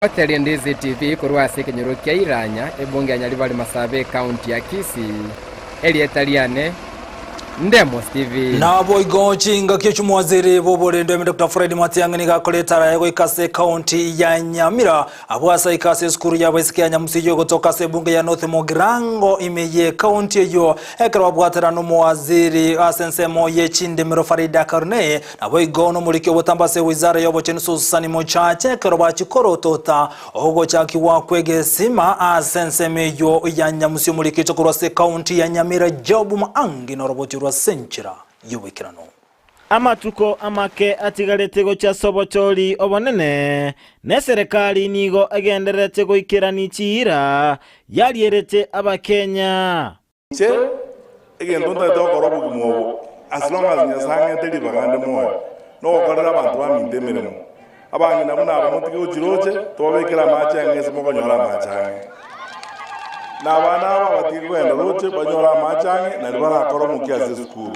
Goteria Ndizi TV korwa ase ekenyoro kia Iranya, ebunge ya Nyaribari Masabe ekaunti ya Kisii, erieta riane Ndemo Stephen. Naboigo chingaki echio omowaziri bw'oborendo ime Doctor Fred Matiang'i nigo akorete araye goika ase ekaunti ya Nyamira abwo ase aika ase esukuru y'abaiseke ya Nyamusi eyio egotoka ase ebunge ya North Mugirango ime y'ekaunti eyio ekero babwatana n'omowaziri ase ensemo ye chindemero Farida Karne Naboigo nomoriki obotambe ase ewizara y'obochenu Susan Mochache ekero bachia korotota ogochakigwa kw'egesima ase ensemo eyio ya Nyamusi omoriki korwa ase ekaunti ya Nyamira Job Maangi noroboti rwa ase enchera y'oboikeranu. Amatuko amake atigarete gochia ase obochori obonene, na eserekari nigo egendererete goikerania chiira yarierete Abakenya. Inche egento ntagete gokora obogima obo, as long as Nyasae ang'ete ribaga inde moyo, nogokorera abanto baminto emeremo. Abang'ina buna aba motige gochiroche, tobabekere amache ang'e ase mokonyora amache ang'e. Na abana aba batige kogenda roche banyore amache ang'e, nario barakore omokia ase esukuru.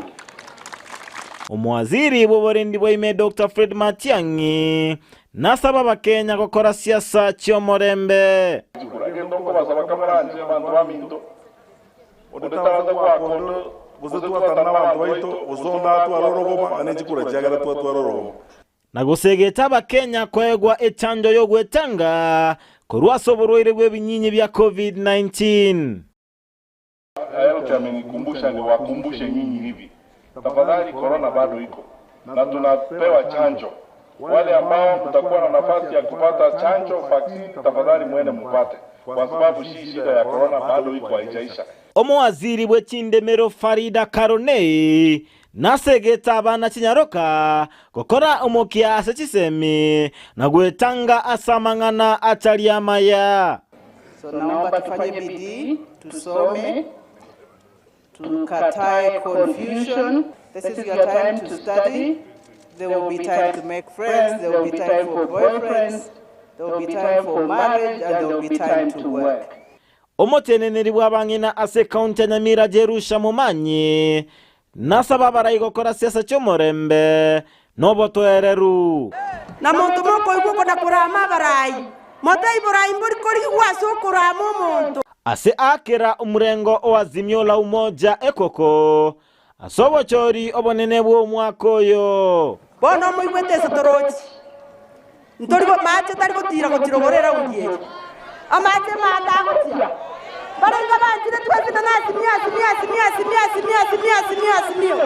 Omowaziri bw'oborendi bwa ime Doctor Fred Matiang'i nasaba abakenya gokora siasa chi'omorembe. Egento nkobasaba kamoranche abanto baminto, Onde tabaisa goaka onde, gose twatana nabanto baito, gose onde atware orogoma, ng'a nechikura chiagera twatwara orogoma. Na gosegeta Abakenya koegwa echanjo y'ogwetanga korwa ase oborwaire bw'ebinyinyi bia Covid-19. Aeroki amenikumbusha niwakumbushe nyinyi hivi, tafadhali korona bado iko na tunapewa chanjo. Wale ambao mtakuwa na nafasi ya kupata chanjo vaccine, tafadhali mwende mupate kwa sababu hii shida ya korona bado iko haijaisha. Omowaziri bwe chindemero Farida Karoney nasegete abana chinyaroka gokora omokia ase chisemi na gwetanga ase amang'ana atari amaya. So naomba tufanye bidii, tusome, tukatae confusion. This is your time to study. There will be time to make friends, there will be time for boyfriends, there will be time for marriage, and there will be time to work. Omoteneneri bw'abang'ina ase ekaunti ya Nyamira Jerusha Momanyi nasaba abarai gokora siasa chi'omorembe na obotoereru. Na monto mokoigwa oko na korama abarai, motebie borai mbori korigigwa ase okorama omonto. Ase akera omorengo o Azimio la Umoja ekoko ase obochori obonene bw'omwaka oyo. Bono omoigwete ase torochi, ntori maache tari gotiira gochia rogoro eraundi eye, amache maate agochia. Barenge banchire twensi na Azimio, Azimio, Azimio, Azimio, Azimio, Azimio, Azimio, Azimio.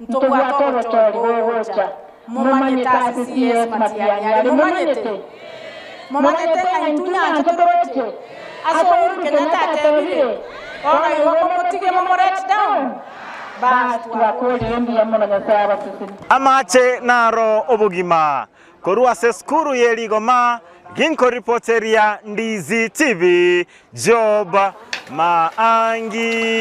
Ntobwate obochori bogocha, momanyete ase CS Matiang'i are, momanyete? Momanyete ng'a intwe nyancha toroche ase Uhuru Kenyatta atebire, bono igo momotige momolet down? Baas twakorire mbuya mono Nyasae abasesenie. Amache naro obogima. Korwa ase esukuru ye rigoma ginkoripoteria Ndizi TV, Job Maangi.